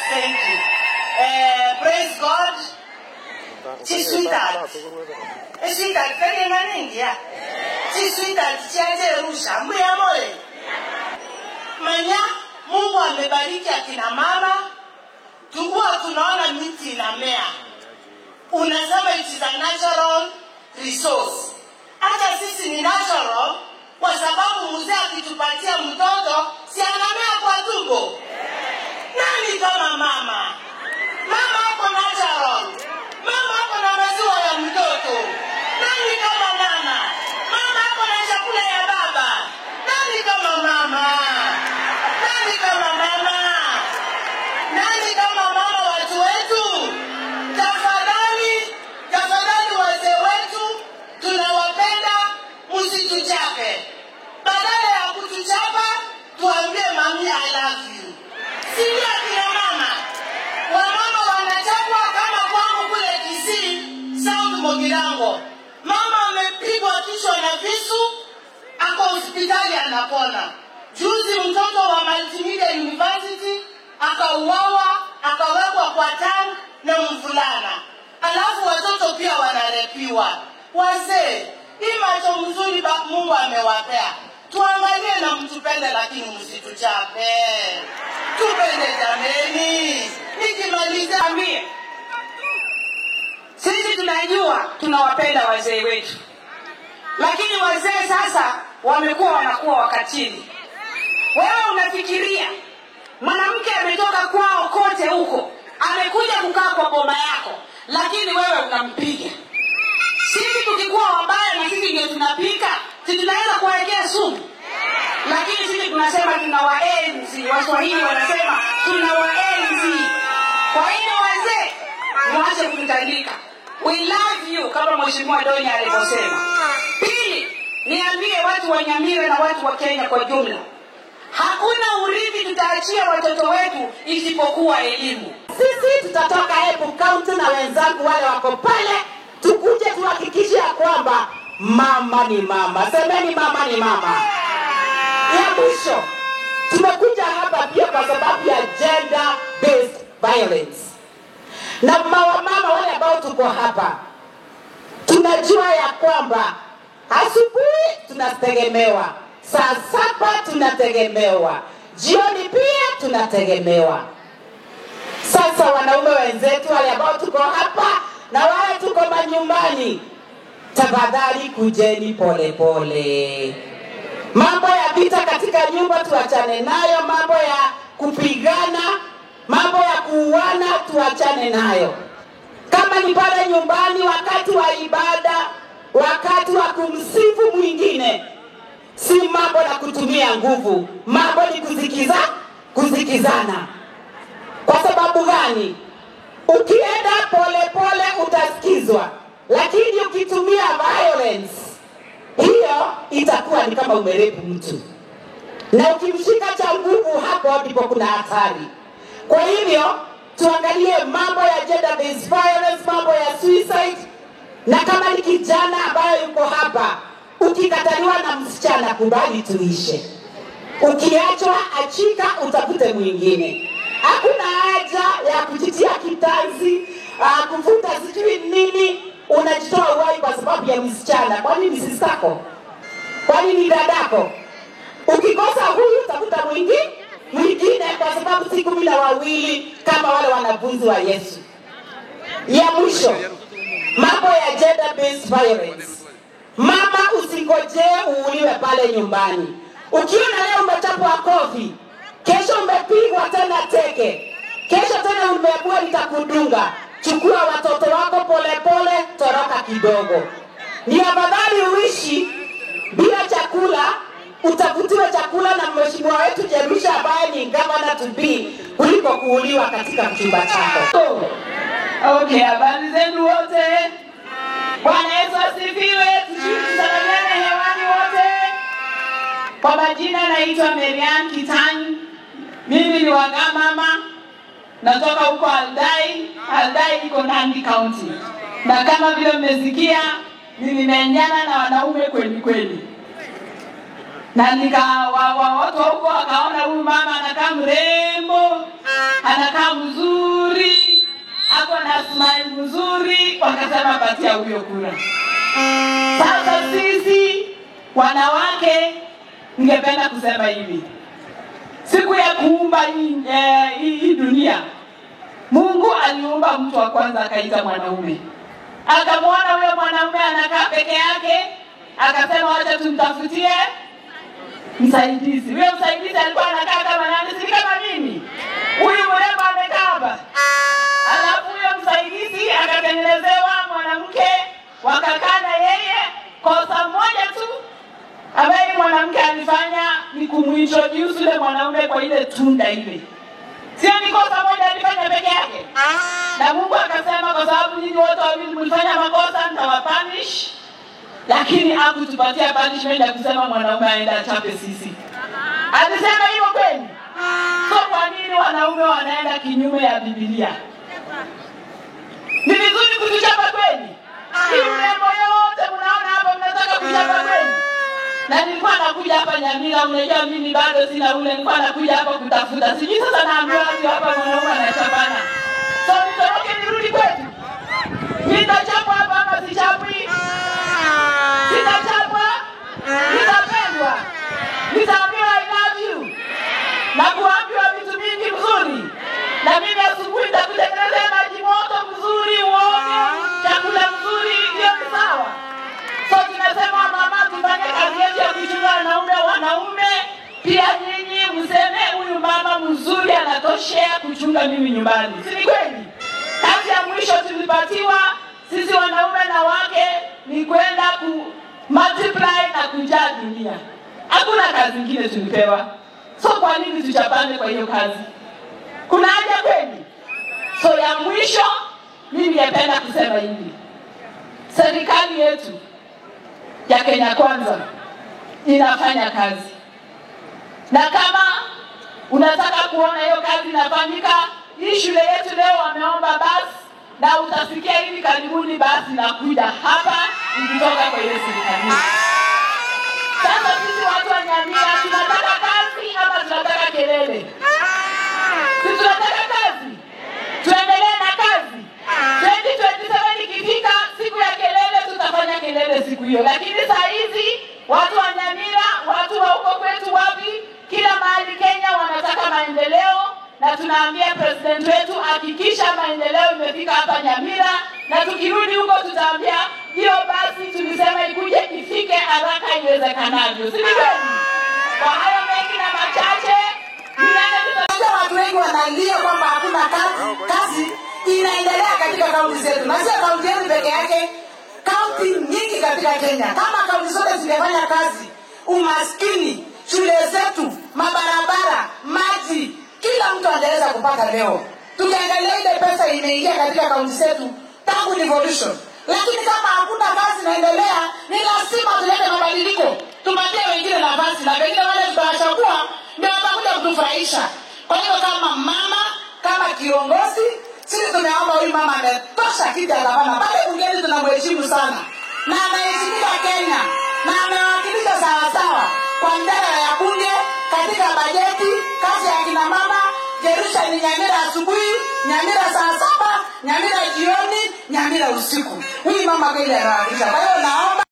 Thank you. Praise God. Chisweetheart. Sweetheart, ya. Chisweetheart chiaje rusha. Mbuya mole. Manya, Mungu amebariki akina mama. Tungua tunaona miti inamea. Unasema it is a natural resource. Hata sisi ni natural kwa sababu mzee akitupatia mtoto si anamea kwa tumbo. Nani kama mama? Mama ako natural. Mama ako na maziwa ya mtoto. Nani kama mama? Mama ako na chakula ya baba. Nani kama mama? Nani kama mama? Nani kama mama watu wetu? Tafadhali, tafadhali wazee wetu, tunawapenda, msituchape. Badala ya kutuchapa, tuambie mami I love you. Sio kina mama. Wamama wanachapwa kama kwangu kule Kisii, South Mogirango. Mama amepigwa kichwa na visu, ako hospitali anapona. Juzi mtoto wa Multimedia University akauawa, akawekwa kwa tank na mvulana. Alafu watoto pia wanarepiwa. Wazee, hii macho mzuri Mungu amewapea. Tuangalie na mtupende, lakini msituchape. Tupende jameni. Nikimaliza ambie. Sisi tunajua tunawapenda wazee wetu. Lakini wazee sasa wamekuwa wanakuwa wakatili. Wewe unafikiria mwanamke ametoka kwao kote huko, amekuja kukaa kwa boma yako, lakini wewe unampiga. Sisi tukikuwa wabaya na sisi ndio tunapika, si tunaweza kuwaekea sumu? Lakini sisi tunasema tunawaenzi. Waswahili wanasema tunawaenzi. Kwa hiyo wazee, mwache kututandika. We love you kama Mheshimiwa Donya alivyosema. Pili, niambie watu wa Nyamira na watu wa Kenya kwa jumla, hakuna urithi tutaachia watoto wetu isipokuwa elimu. Sisi tutatoka Embu County na wenzangu wale wako pale, tukuje tuhakikishe kwamba mama ni mama. Semeni mama ni mama. Ya mwisho, tumekuja hapa pia kwa sababu ya gender based violence. Na mama wale ambao tuko hapa, tunajua ya kwamba asubuhi tunategemewa, saa 7 tunategemewa, jioni pia tunategemewa. Sasa wanaume wenzetu wale ambao tuko hapa na wale tuko manyumbani, tafadhali kujeni pole pole. Mambo ya vita katika nyumba tuachane nayo, mambo ya kupigana, mambo ya kuuana tuachane nayo. Kama ni pale nyumbani wakati wa ibada, wakati wa kumsifu mwingine, si mambo la kutumia nguvu, mambo ni kuzikizana. Kwa sababu gani? Ukienda pole pole utasikizwa, lakini ukitumia violence, hiyo itakuwa ni kama umerepu mtu. Na ukimshika cha nguvu, hapo ndipo kuna hatari. Kwa hivyo tuangalie mambo ya gender based violence, mambo ya suicide. Na kama ni kijana ambaye yuko hapa, ukikataliwa na msichana, kubali tuishe. Ukiachwa achika, utafute mwingine. Hakuna haja ya kujitia kitanzi, kuvuta sijui nini, unajitoa uhai kwa sababu ya msichana. Kwa nini sistako? Kwa nini dadako? Ukikosa huyu utakuta mwingine, kwa sababu si 12 kama wale wanafunzi wa Yesu. Ya mwisho, mambo ya gender based violence. Mama, usingojee uuliwe pale nyumbani. Ukiona leo umechapwa kofi, kesho umepigwa tena teke, kesho tena umeambiwa nitakudunga, chukua watoto wako pole pole, toroka kidogo. Ni afadhali uishi bila chakula, utafutiwe chakula na mheshimiwa wetu Jerusha ambaye ni governor to be, kuliko kuuliwa katika chumba chako. Okay, habari zenu wote. Bwana Yesu asifiwe. Tusalamiane hewani wote. Kwa majina naitwa Marian Kitany. Mimi ni wagamama Natoka huko Aldai. Aldai iko Nandi County. Na kama vile mmesikia, nilimenyana na wanaume kweli kweli. Na watu huko wakaona huyu mama anakaa mrembo, anakaa mzuri, ako na smile mzuri, wakasema patia huyo kura. Sasa sisi wanawake, ningependa kusema hivi. Siku ya kuumba hii dunia, Mungu aliumba mtu wa kwanza akaita mwanaume. Akamwona huyo mwanaume anakaa peke yake, akasema wacha tumtafutie msaidizi. Huyo msaidizi alikuwa anakaa kama nani? Si kama mimi. Huyu mrembo amekaa hapa. Alafu huyo msaidizi akatengenezewa mwanamke, wakakaa na yeye. Kosa moja tu ambaye mwanamke alifanya ni kumuintroduce yule mwanaume kwa ile tunda ile. Sio ni kosa moja alifanya peke yake. Na Mungu akasema kwa sababu nyinyi wote wawili mlifanya makosa, nitawapunish. Lakini hakutupatia punishment ya kusema mwanaume aende achape sisi. Alisema hivyo kweli? So kwa nini wanaume wanaenda kinyume ya Biblia? Ni vizuri kutuchapa kweli? Hii mrembo yote mnaona hapa mnataka kuchapa kweli? Na nilikuwa nakuja hapa Nyamira, unajua mimi bado sina ule, nilikuwa nakuja hapa kutafuta. Sijui sasa naambiwa hapa mwanaume anachapana. So nitoroke nirudi kwetu? Nitachapwa hapa ama sichapwi? Sitachapwa? Nitapendwa? Nitaambiwa I love you? Na kuambiwa vitu mingi mzuri? Na mimi asubuhi nitakutengenezea maji moto mzuri, uoge, chakula mzuri, hiyo ni sawa. So tunasema mama tufanye kazi yetu ya kuchunga wanaume. Wanaume pia nyinyi mseme huyu mama mzuri anatoshea kuchunga mimi nyumbani. Si ni kweli? Kazi ya mwisho tulipatiwa sisi wanaume na wake ni kwenda ku multiply na kujaa dunia. Hakuna kazi nyingine tulipewa. So kwa nini tuchapane kwa hiyo kazi? Kuna haja kweli? So ya mwisho mimi ningependa kusema hivi. Serikali yetu ya Kenya Kwanza inafanya kazi. Na kama unataka kuona hiyo kazi inafanyika, hii shule yetu leo wameomba basi, na utasikia hivi karibuni basi nakuja hapa ikitoka kwa hiyo serikali. Sasa sisi watu wa Nyamira tunataka kazi ama tunataka kelele? Sisi tunataka kazi. Tuendelee na kazi. 2027 ikifika siku ya kelele tutafanya kelele siku hiyo. Lakini saa hizi watu wa Nyamira, watu wa huko kwetu wapi, kila mahali Kenya wanataka maendeleo. Na tunaambia president wetu hakikisha maendeleo imefika hapa Nyamira, na tukirudi huko tutaambia hiyo basi tulisema ikuje ifike haraka iwezekanavyo. Si kweli? Kwa hayo mengi na machache, watu wengi wanalia kwamba hakuna kazi inaendelea katika kaunti zetu. Na sio kaunti yetu peke yake, kaunti nyingi katika Kenya. Kama kaunti zote zingefanya kazi, umaskini, shule zetu, mabarabara, maji, kila mtu angeweza kupata leo. Tukiangalia ile pesa imeingia katika kaunti zetu tangu devolution. Lakini kama hakuna kazi inaendelea, ni lazima tulete mabadiliko. Tupatie wengine nafasi, na wengine wale tutawachagua ndio watakuja kutufurahisha. Kwa hiyo kama mama, kama kiongozi, sisi tumeomba huyu mama ametosha kiti ya gavana. Pale bungeni tunamheshimu sana. Na anaheshimika Kenya. Na amewakilisha sawa sawa kwa mjadala ya bunge, katika bajeti, kazi ya kina mama. Jerusha ni Nyamira asubuhi, Nyamira saa 7, Nyamira jioni, Nyamira usiku. Huyu mama kweli anawakilisha. Kwa hiyo